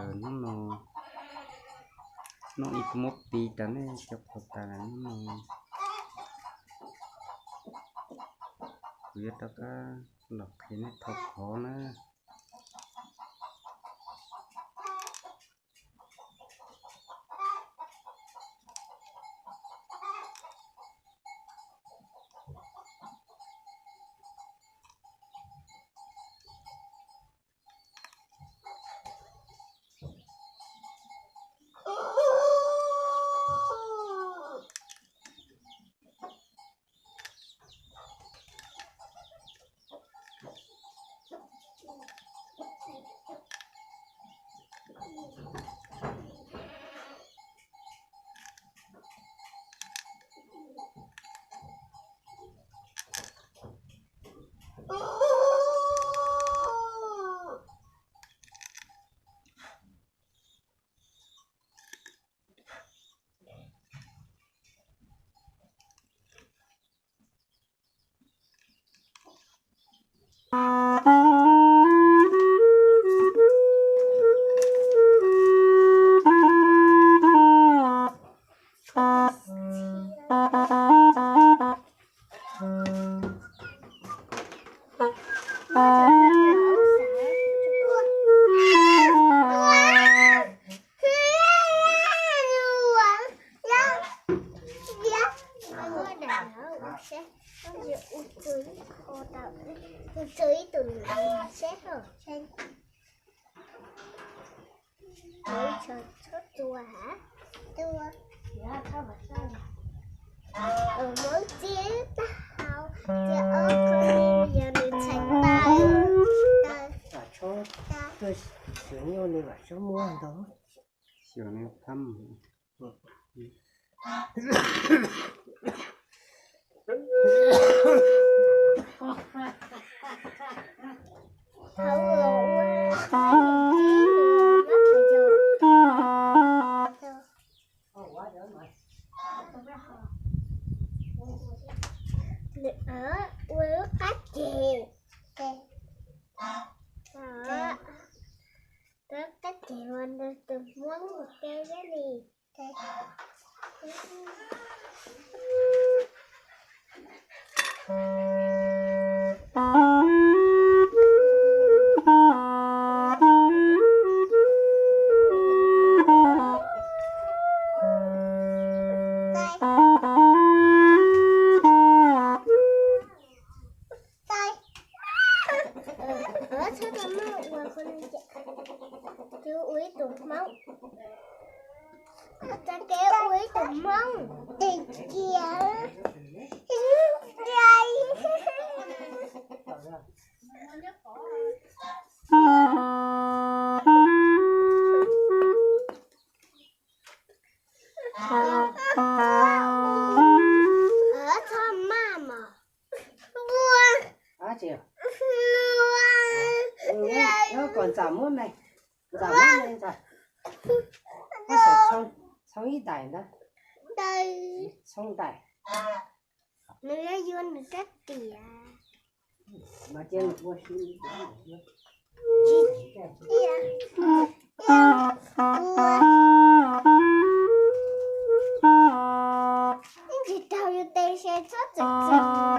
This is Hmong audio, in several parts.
Hnub no noj ib tug mub pi tas nej cov qhuas tas hnub no. Kuv yuav rov qab los qhia nej thauj qhov na. Xyov nyuj li vam sab muab ntau. Xyov nws phab mus. Ua lub qab ceg, lub qab ceg ua tus hmoob mus ke li. Txhob tau muab ua, ua ib tug hmoob. Txoj kev ua ib tug hmoob. Cia. Txhob maj mas. Ua. Nyob kom ntxawm muab me, ntxawm muab me ntxawm. Txhob ib daim ntawd, txhob daim. Nws yuav yuav nws rab riam. Tsis tau yus tes se txhob txwm txwm.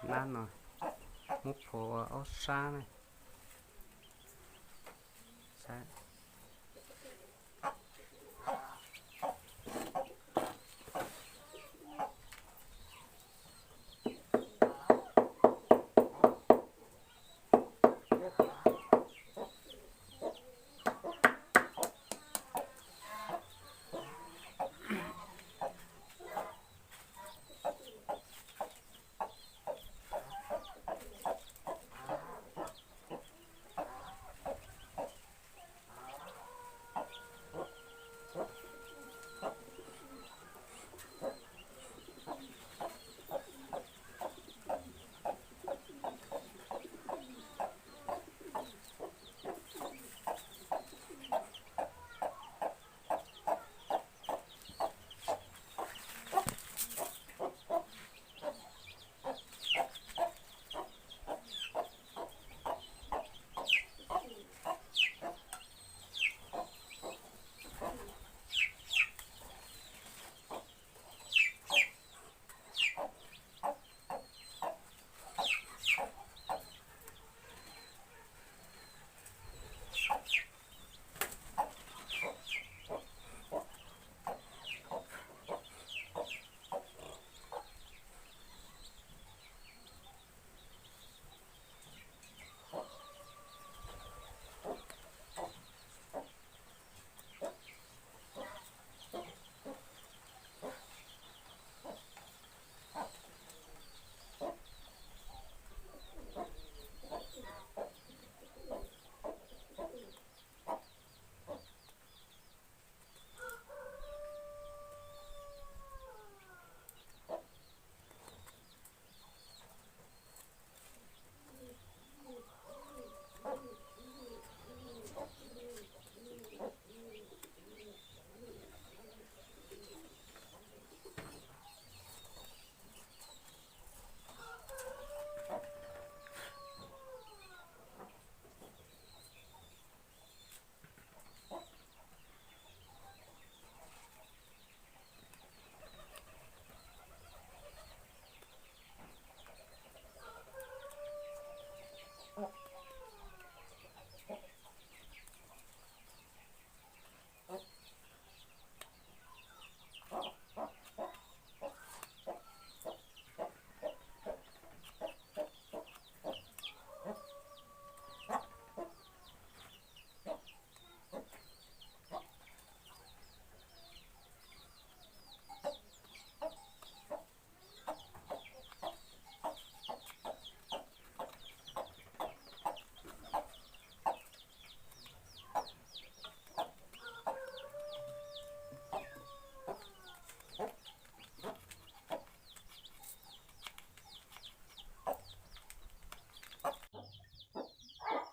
Nab no muab phua ua ob sab ne.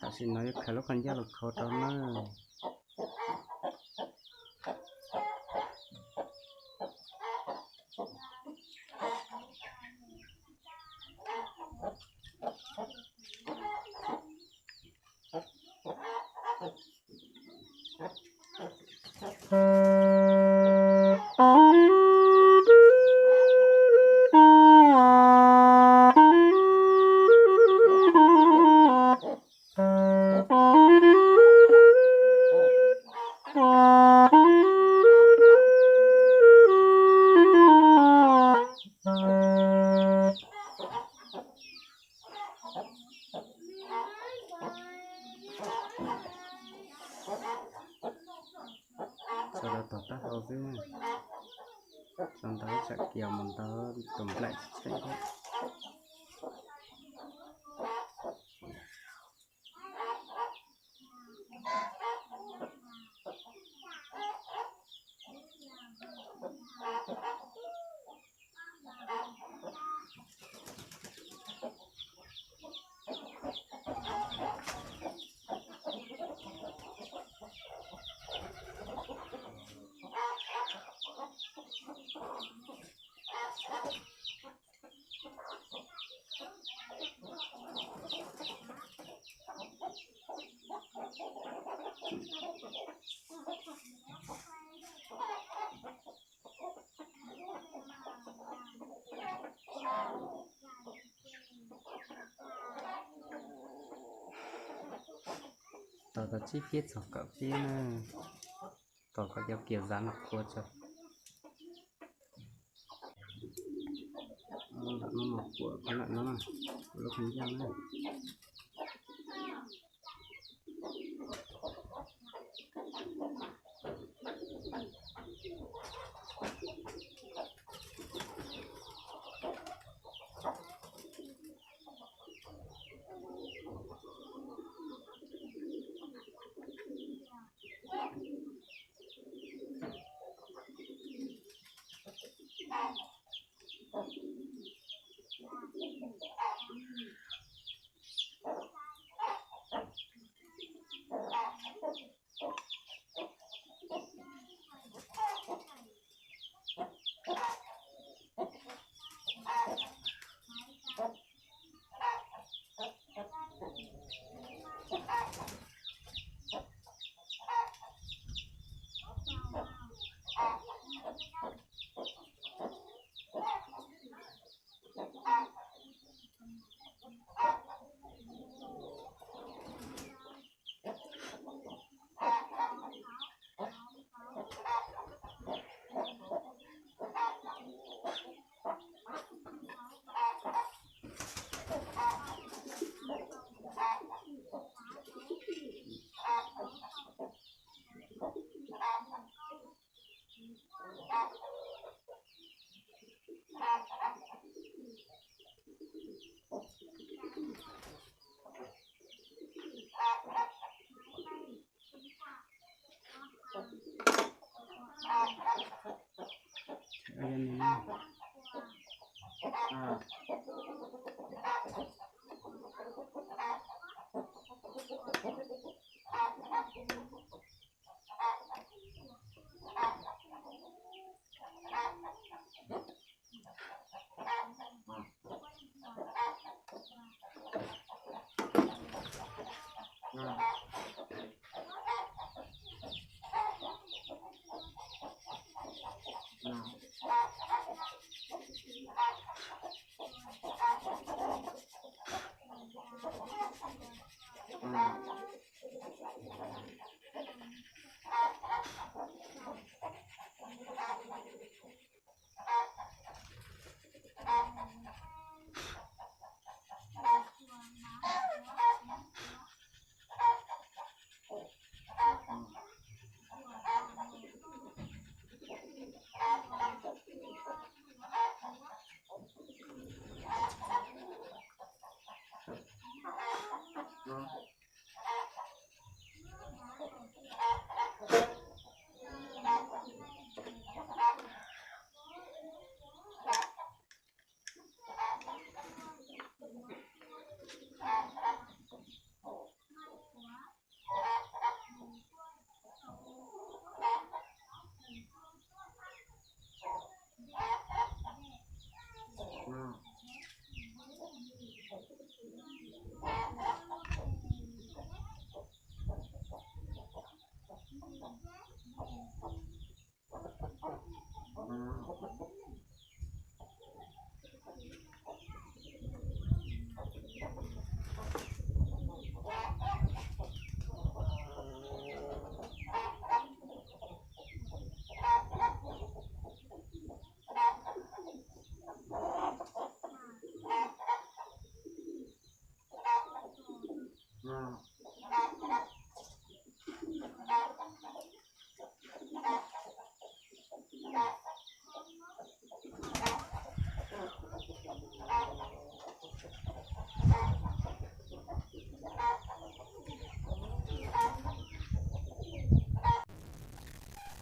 Tam sim no yuav khaws lub qhov ncauj los kho rau na. Txog rau tom taub hau xwb, txog ntawd tsam kiag mus ntawd tus nplaim tsis tsheej thiab. Tos tau tsib piab txog kaum piab na, tos kom cov kiav zav no qhuav tso. Lam no mas kuam qhov lawm no, kuam lub qhov ncauj na.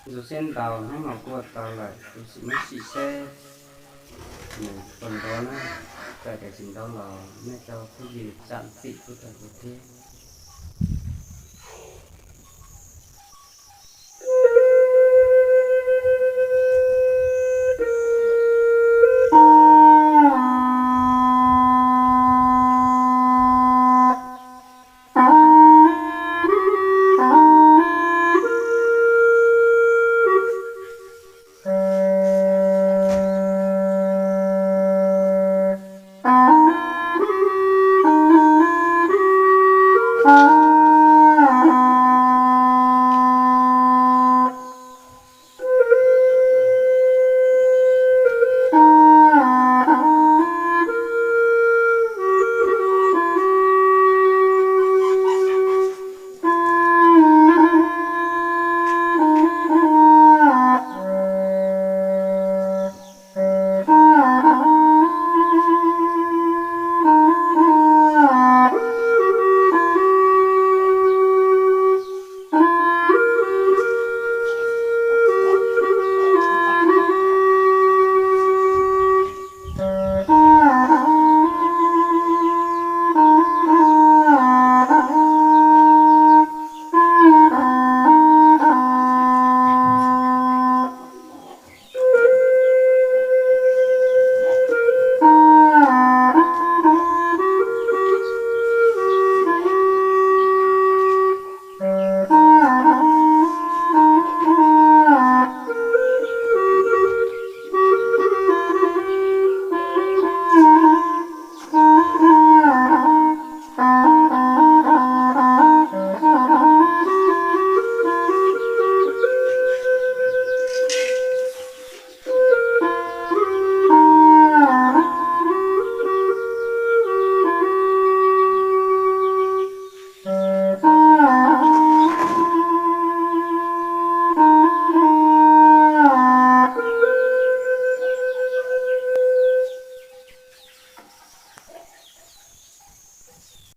Ntxuav siab ntau, hnub no kuj tau lawm, kuv sim muab sim seb nws puas ntau na, txawm tias tsis ntau los nej cov phooj ywg zam txim pub rau kuv thiab.